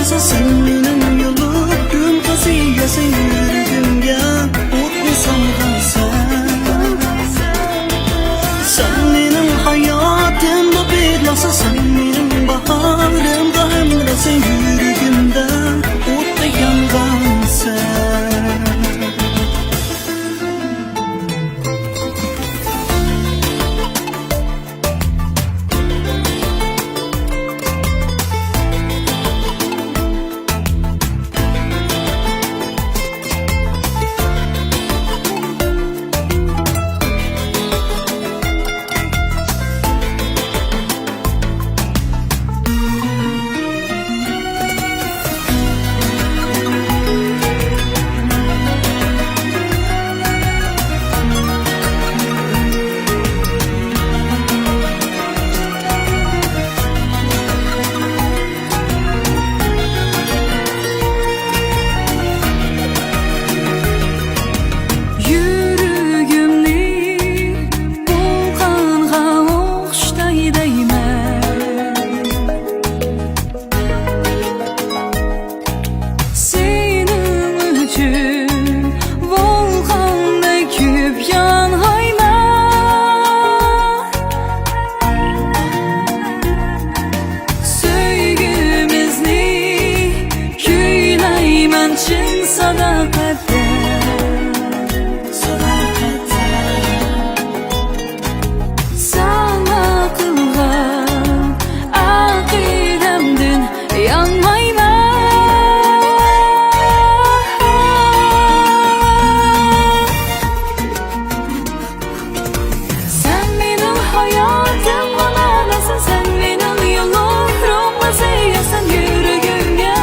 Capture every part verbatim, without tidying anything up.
سەن مېنىڭ يولۇمغا سىياسەن، يۈرىكىمگە ئوتنى سالغانسەن. سەن مېنىڭ ھاياتىمدا بىر لەھزە، سەن مېنىڭ باھارىمغا ھەمراھسەن، يۈرىكىمدە ئوتتەك يانغانسەن. يۈرىكىمنى ۋولقانغا ئوخشىتاي دەيمەن. سېنىڭ ئۈچۈن ۋولقاندەك كۆيۈپ يانغايمەن. سۆيگۈمىزنى كۈيلەيمەن چىن ساداقەتتە. ساڭا قىلغان ئەقىدەمدىن يانمايمەن. سەن مېنىڭ ھاياتىمغا مەنىسەن، سەن مېنىڭ يولۇمغا سىياسەن، يۈرىكىمگە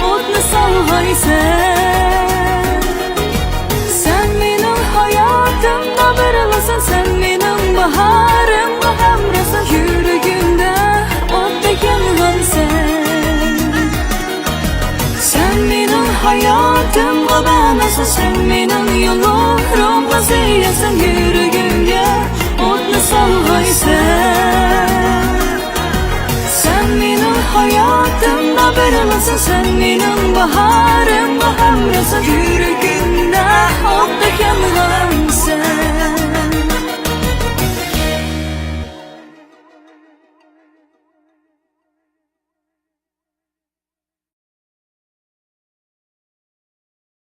ئوتنى سالغايسەن. سەن مېنىڭ ھاياتىمدا بىرلىسەن، سەن مېنىڭ باھارىمغا ھەمراھسەن، يۈرىكىمدە ئوتتەك يانغانسەن. سەن مېنىڭ ھاياتىمغا مەنىسەن، سەن مېنىڭ يولۇمغا سىياسەن، يۈرىكىمگە ئوتنى سالغايسەن. سەن مېنىڭ ھاياتىمدا بىرلىسەن، سەن مېنىڭ باھارىمغا ھەمراھسەن، يۈرىكىمدە ئوتتەك يانغان.